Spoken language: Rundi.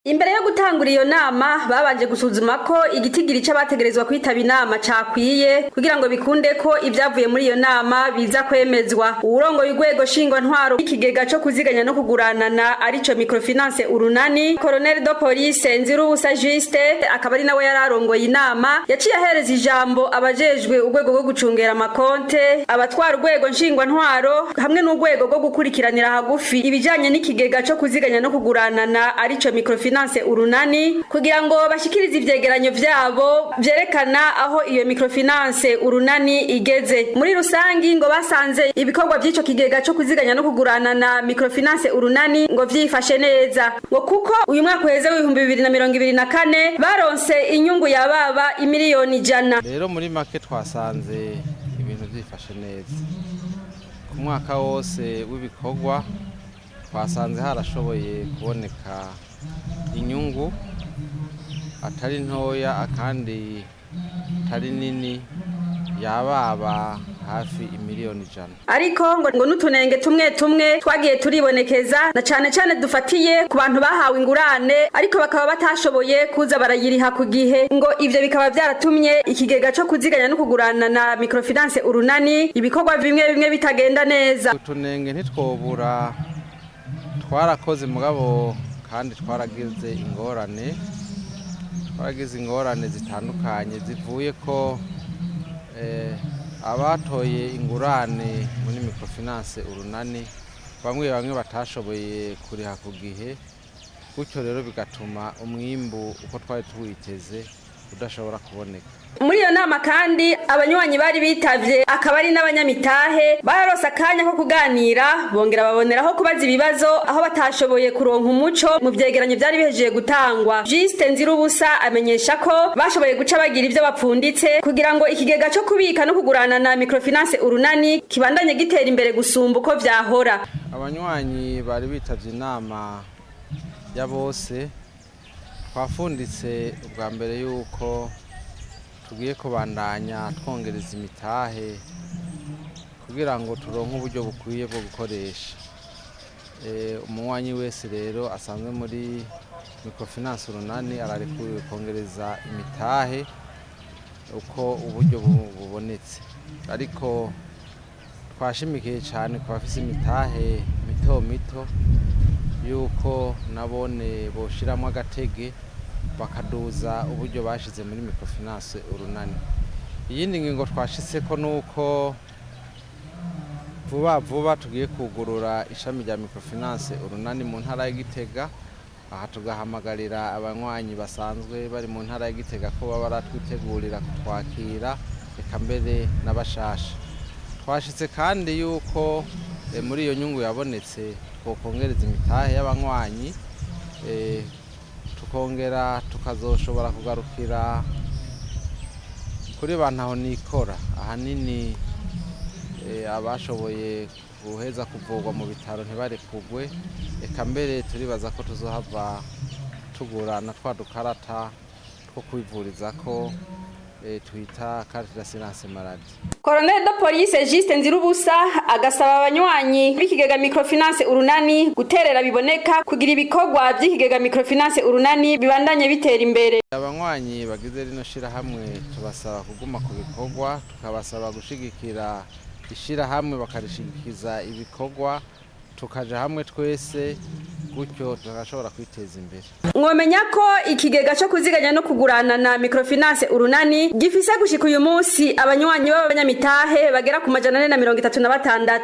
Imbere yo gutangura iyo nama, babanje gusuzuma ko igitigiri c'abategerezwa kwitaba inama cakwiye, kugira ngo bikunde ko ivyavuye muri iyo nama biza kwemezwa. Uwurongoye urwego ntwaro y'ikigega co kuziganya no kuguranana, arico Microfinance Urunani, Colonel de Police Nzirubusa Juste, akaba ari nawe yararongoye inama, yaciye ahereza ijambo abajejwe urwego rwo gucungera amakonte, abatwara urwego ntwaro hamwe n'urwego rwo gukurikiranira hagufi ibijanye n'ikigega co kuziganya no kuguranana, arico Microfinance Urunani, kugira ngo bashikirize ivyegeranyo vyabo vyerekana aho iyo Microfinance Urunani igeze muri rusangi. Ngo basanze ibikorwa vy'ico kigega co kuziganya no kugurana na Microfinance Urunani ngo vyifashe neza, ngo kuko uyu mwaka uheze w'2024 baronse inyungu yababa imiliyoni 100. Rero muri make twasanze ibintu vyifashe neza. Ku mwaka wose w'ibikorwa twasanze harashoboye kuboneka inyungu atari ntoya akandi atari nini, yababa hafi imiliyoni 100. Ariko ngo n'utunenge tumwe tumwe twagiye turibonekeza, na cane cane dufatiye ku bantu bahawe ingurane ariko bakaba batashoboye kuza barayiriha ku gihe. Ngo ivyo bikaba vyaratumye ikigega co kuziganya no kugurana na Microfinance Urunani ibikorwa bimwe bimwe bitagenda neza. Utunenge ntitwobura, twarakoze mugabo kandi twaragize ingorane zitandukanye zivuye ko abatoye ingurane muri Microfinance Urunani bamwe bamwe batashoboye kuriha ku gihe, gutyo rero bigatuma umwimbu uko twari tuwiteze udashobora kuboneka. Muri iyo nama kandi, abanywanyi bari bitavye, akaba ari n'abanyamitahe, bararose akanya ko kuganira, bongera baboneraho kubaza ibibazo aho batashoboye kuronka umuco mu vyegeranyo vyari bihejeje gutangwa. Juste Nzirubusa amenyesha ko bashoboye guca bagira ivyo bapfunditse kugira ngo ikigega co kubika no kugurana na Microfinance Urunani kibandanye gitera imbere gusumba uko vyahora. Abanywanyi bari bitavye inama ya bose, twafunditse ubwa mbere yuko tugiye kubandanya twongereza imitahe kugira ngo turonke uburyo bukwiye bwo gukoresha. Umunywanyi wese rero asanzwe muri Microfinance Urunani ararekuwe kongereza imitahe uko uburyo bubonetse, ariko twashimikiye cyane ku bafise imitahe mito mito yuko nabone boshiramwo agatege bakaduza uburyo bashize muri Microfinance Urunani. Iyindi ngingo twashitseko nuko vuba vuba tugiye kugurura ishami rya Microfinance Urunani mu ntara ya Gitega. Aha tugahamagarira abanywanyi basanzwe bari mu ntara ya Gitega ko baba baratwitegurira kutwakira, reka mbere n'abashasha. Twashitse kandi yuko muri iyo nyungu yabonetse twokongereza imitahe y'abanywanyi, tukongera tukazoshobora kugarukira kuri ba ntaho nikora, ahanini abashoboye guheza kuvurwa mu bitaro ntibarekugwe. Eka mbere turibaza ko tuzohava tugura na twa dukarata two kwivurizako twita carte d'assurance maladie. Colonel de Police Juste Nzirubusa agasaba abanywanyi b'ikigega Microfinance Urunani guterera biboneka kugira ibikorwa by'ikigega Microfinance Urunani bibandanye bitera imbere. Abanywanyi bagize rino shirahamwe tubasaba kuguma ku bikorwa, tukabasaba gushigikira ishirahamwe, bakarishigikiza ibikorwa, tukaja hamwe twese, gutyo tugashobora kwiteza imbere. Mwomenya ko ikigega cyo kuziganya no kugurana na Microfinance Urunani gifise gushika uyu munsi abanywanyi b'abanyamitahe bagera ku 436.